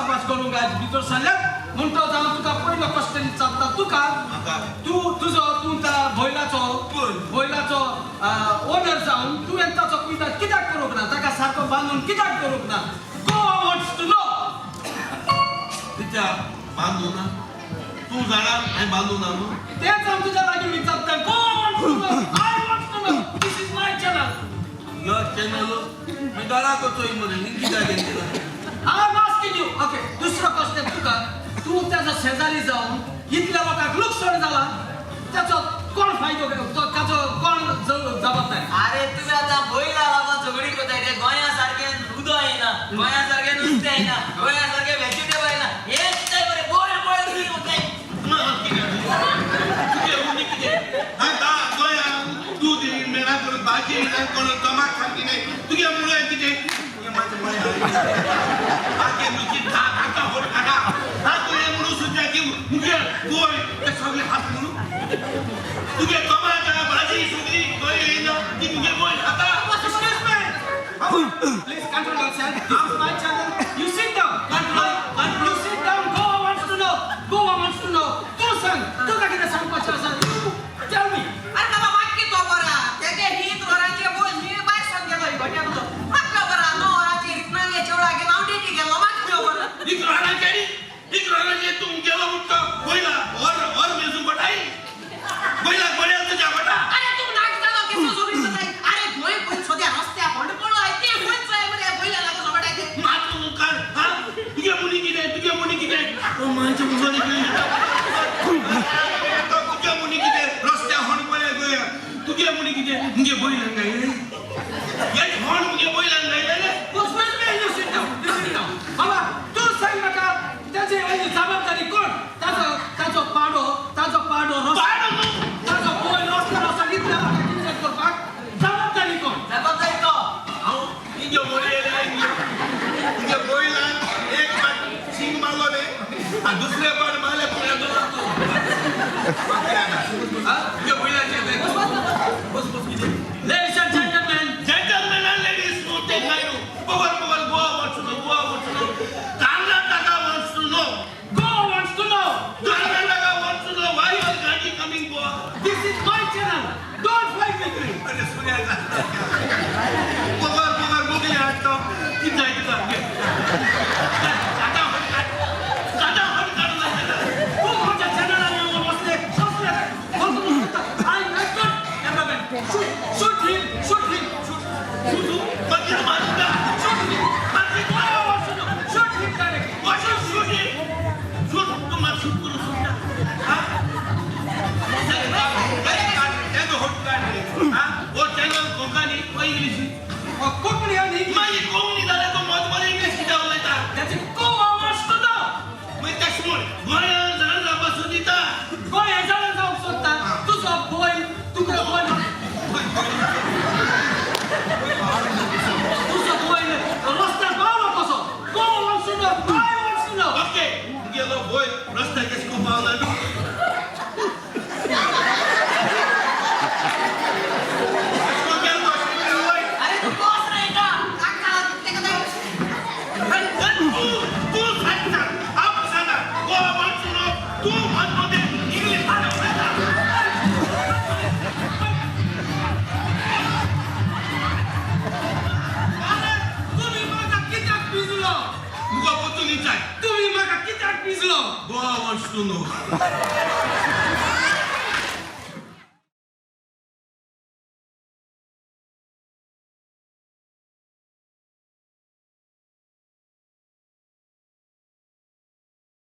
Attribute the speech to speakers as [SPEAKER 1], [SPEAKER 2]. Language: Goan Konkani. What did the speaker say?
[SPEAKER 1] भासाभास करूंक आयज भितर सरल्यात. म्हणटच हांव तुका पयलो क्वेश्चन विचारता तुका.
[SPEAKER 2] म्हाका.
[SPEAKER 1] तूं तुजो तूं त्या बैलाचो
[SPEAKER 2] पळय.
[SPEAKER 1] बैलाचो ओनर जावन तुवें ताचो कुयदाद कित्याक करूंक ना? ताका सारको बांदून कित्याक करूंक ना? Goa wants to know.
[SPEAKER 2] तिच्या बांदू ना तूं जाणा हांवें बांदू ना न्हू.
[SPEAKER 1] तेच हांव तुज्या लागीं विचारता. Goa wants to know, I want to know. This is my channel.
[SPEAKER 2] Your channel मागीर घरा करचो मरे हिंग कित्याक घेतला?
[SPEAKER 1] I am asking you. Okay, दुसरो क्वेश्चन तुका. तूं त्याचो शेजारी जावन इतल्या लोकांक लुकसाण जाला, त्याचो कोण फायदो घेवचो? ताचो कोण जबाबदार?
[SPEAKER 3] अरे तुम्ही आता बैला लागून झगडी करताय. ते गोंया सारकें उदक येना, गोंया सारकें नुस्तें येना, गोंया सारकें व्हेजिटेबल येना. हें चिंताय बरें बैल बैल कितें करताय?
[SPEAKER 2] कितें उणी कितें आतां गोंयांत दूद मेळना, करून भाजी येना, कोण टमाट सारकी नाही. तुगे मुळे कितें? तुगे म्हाजें मुळे आगे नुची आतां होड काडा. हा, तुवें म्हणून सुद्दां की मुगे गोंय ते सगळे हात म्हणून तुगे टमाटा भाजी सगळी गोंय येयना ती मुगे गोंय खाता.
[SPEAKER 1] Excuse me. Please control yourself. This is my channel. You sit down. Control. You sit down. Goa wants to know. Goa wants to know. तूं सांग, तुका कितें सांगपाचें आसा? You tell me.
[SPEAKER 4] अरे बाबा, मातकी तो बरा तेगे हीत वरांचे बोल मी भायर सरून गेलो गोट्याक. म्हाका खबर आहा, 9 वरांचेर इतनांगे चेवळा गेलो हांव, डेटी गेलो. म्हाका खबर.
[SPEAKER 2] इकराणाचेर इकराणाचेर तूं गेलो म्हणटा गोयला वर वर मेजून पटाय गोयला गोड्याल तुज्या पटा.
[SPEAKER 4] अरे तूं नाक जालो केसो जोरी जाताय. अरे गोंय खंय सद्या रस्त्या फोंड पडलो आहे ते खंयच जाय मरे बैला लागून सोबटाय ते.
[SPEAKER 2] मात मुखार हा तुगे मुनी कितें? तुगे मुनी कितें? मांयच्या मुखार तुगे मुनी कितें? रस्त्या होण पळय गोया. तुगे मुनी कितें? मुगे बैलान गायले हे होण मुगे बैलान गायले.
[SPEAKER 1] Excuse me, you sit down. You sit down. बाबा, तूं सांग म्हाका, ताची जबाबदारी कोण? ताचो ताचो पाडो, ताचो पाडो रस्तो
[SPEAKER 2] पाडो न्हू.
[SPEAKER 1] ताचो बैल रस्त्यार आसा, इतल्या लोकांक कितें करपाक जबाबदारी कोण?
[SPEAKER 3] जबाबदारी तो.
[SPEAKER 2] हांव इंगे मोडयेले. तुगे बैलान एक पाट शिंग मारलो न्ही आनी दुसरे पाट मारले पुण्या तूं. तुगे बैलाचें बस बस बस कितें?
[SPEAKER 1] Ladies and gentlemen,
[SPEAKER 2] Gentlemen and ladies, no take I know. Power, power, Goa wants to know, Goa wants to know. Karnataka wants to know.
[SPEAKER 1] Goa wants to know.
[SPEAKER 2] Karnataka wants to know why your gadi coming Goa.
[SPEAKER 1] This is my channel. Don't fight with me.
[SPEAKER 2] अरे सूर्या, पगार पगार मोगले हाडटा. कितें जाय तुका? जाता हट काड, जाता हट काडून जाय.
[SPEAKER 1] तूं म्हज्या चॅनलार येवन बसले बसले. I I got cameraman. Shoot, shoot him, shoot him, shoot.
[SPEAKER 2] तूं मागीर मारुंका.
[SPEAKER 1] Shoot him.
[SPEAKER 2] मागीर
[SPEAKER 1] Goa wants to know. Shoot him directly.
[SPEAKER 2] What is shooting? Shoot, तूं मात शूट करूं सोडटा. हा? तेजो हट काड रे. हा? हो चॅनल कोंकणी ओ इंग्लिशी?
[SPEAKER 1] कोंकणी आनी इंग्लीश.
[SPEAKER 2] मागीर कोंकणी जाल्यार तो मद मद इंग्लीश कित्याक उलयता?
[SPEAKER 1] त्याची Goa wants to know.
[SPEAKER 2] मागीर तेश म्हण, गोंयांत जाण जावपा सोदिता.
[SPEAKER 1] गोंय जाणा जावंक सोदता, तुजो बैल, तुजो बैल, तुजो बैल रस्त्यार पावलो कसो? Goa wants to know. I wants to know.
[SPEAKER 2] Okay, गेलो बैल रस्त्यार केश कोन्न पावला न्हू? केश कोन्न गेलो वय?
[SPEAKER 4] अरे तूं बस रे येता काका तेका.
[SPEAKER 2] तूं तूं सांग सांग, हांव सांगा. Goa wants to know. तूं मद मदें इंग्लीश उलयता.
[SPEAKER 1] अरे तुमी म्हाका कित्याक पिजलो?
[SPEAKER 2] मुका परतून विचार.
[SPEAKER 1] तुमी म्हाका कित्याक पिजलो?
[SPEAKER 2] Goa wants to know.